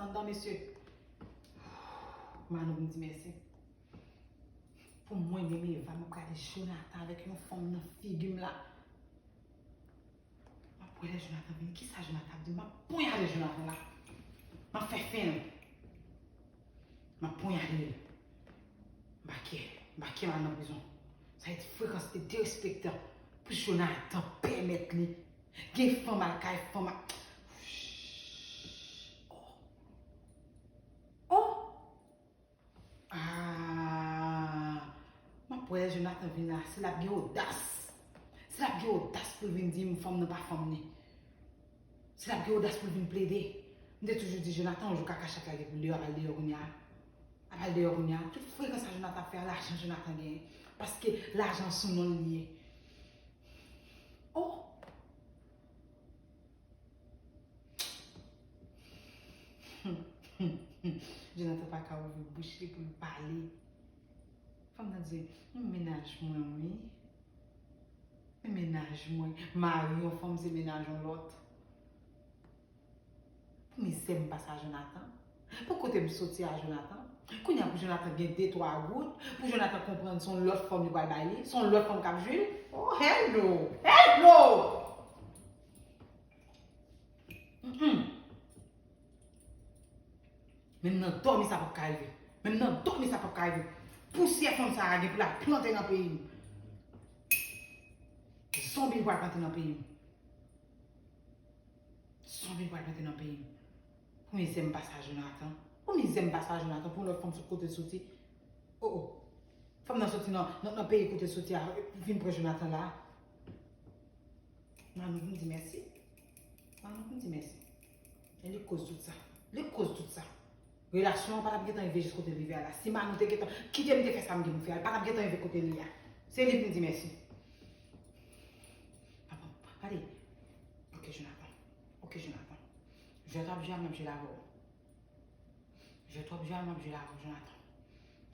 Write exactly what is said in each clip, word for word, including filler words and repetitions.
anndan, mesye. Manou pou m di mèsi. Pou mwen menm Eva, m ap gade Jonathan avèk yon fanm nan figi m la. M ap wè lè Jonathan vini. Kisa Jonathan ap di m? M ap ponyade Jonathan la. M ap fè fen l. M ap ponyade l. M pa kè. M pa kè m al nan prizon. Sa e ti frekans e derespektan pou Jonathan pèmèt li gen fanm al kay fanm a. Oh! Oh! Ah, m ap wè lè Jonathan vin la, si l ap gen odas. Si l ap gen odas pou l vin di m fanm nan pa fanm li. Si l ap gen odas pou l vin plede. M te toujou di Jonathan, yon jou kaka chat la gen pou l deyò, ap al deyò kounye a. Ap al deyò kounye a. Tout frekans sa Jonathan ap fè a, lajan Jonathan genyen. Paske lajan sou non l li ye. Oh! Jonathan pa ka ouvri bouch li pou l pale. Fanm nan di, "M mennaj mwen, wi. M mennaj mwen. Mari yon fanm se mennaj yon lòt." Pou mizè m pase a Jonathan. Pou kote m soti a Jonathan. Kounye a pou Jonathan gen de twa goud. Pou Jonathan konprann se yon lòt fanm li pral bay li. Se yon lòt fanm k ap jwi l. Oh, hello! Hello! Mm-mm. Menm nan dòmi sa p ap ka rive. Menm nan dòmi sa p ap ka rive. Pousyè fanm sa a gen pou l al plante nan peyi m. Zonbi l pral plante nan peyi m. Zonbi l pral plante nan peyi m. Pou mizè m pase a Jonathan. Pou mizè m pase a Jonathan. Pou yon lòt fanm sot kote l soti. Oh, oh. Fanm nan soti nan, nan, nan peyi kote l soti a. Vin pran Jonathan la. Manou pou m di mèsi. Manou pou m di mèsi. E li k koz tout sa. Li k koz tout sa. Relasyon an pa t ap gentan rive jis kote l rive a la. Si Manou te gentan kite m te fè sa m gen pou m fè a, li pa t ap gentan rive kote l ye a. Se li pou m di mèsi. Apa, gade. Ok, Jonathan. Ok, Jonathan. Jwèt w ap jwe a, m ap jwe l avè w. Jwèt w ap jwe a, m ap jwe l avè w, Jonathan.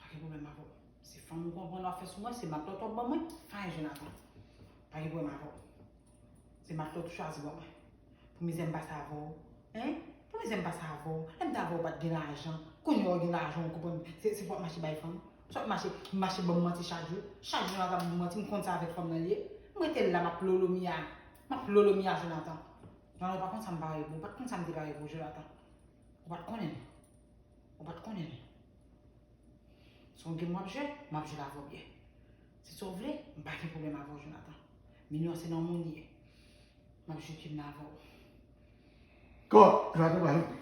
Pa gen pwoblèm avè w. Se fanm ou konprann w ap fè sou mwen, se matlòt w ap ban mwen, fine, Jonathan. Pa gen pwoblèm avè w. Se matlòt ou chwazi ban mwen. Pou mizè m pase avè w. Hein? Pou mizè m pase avè w. Lè m t avè w, w pa t gen lajan. Kounye a w gen lajan, w konprann. Se, se pou w ap mache bay fanm. Se w ap mache, mache ban m manti chak jou. Chak jou, Jonathan ap ban m manti, m konn sa avèk fanm nan l ye. M rete la, m ap lolo Mia. M ap lolo Mia, Jonathan. Jonathan, ou pa konn sa m pare pou ou. Ou pa t konn sa m te pare pou ou, Jonathan. Ou pa t konnen. Ou pa t konnen. Se yon game w ap jwe, m ap jwe l avè w byen. Si sa w vle, m pa gen pwoblèm avè w, Jonathan. Minyon se nan moun li ye. M ap jwe game nan avè w. Kò, Jonathan pa janm,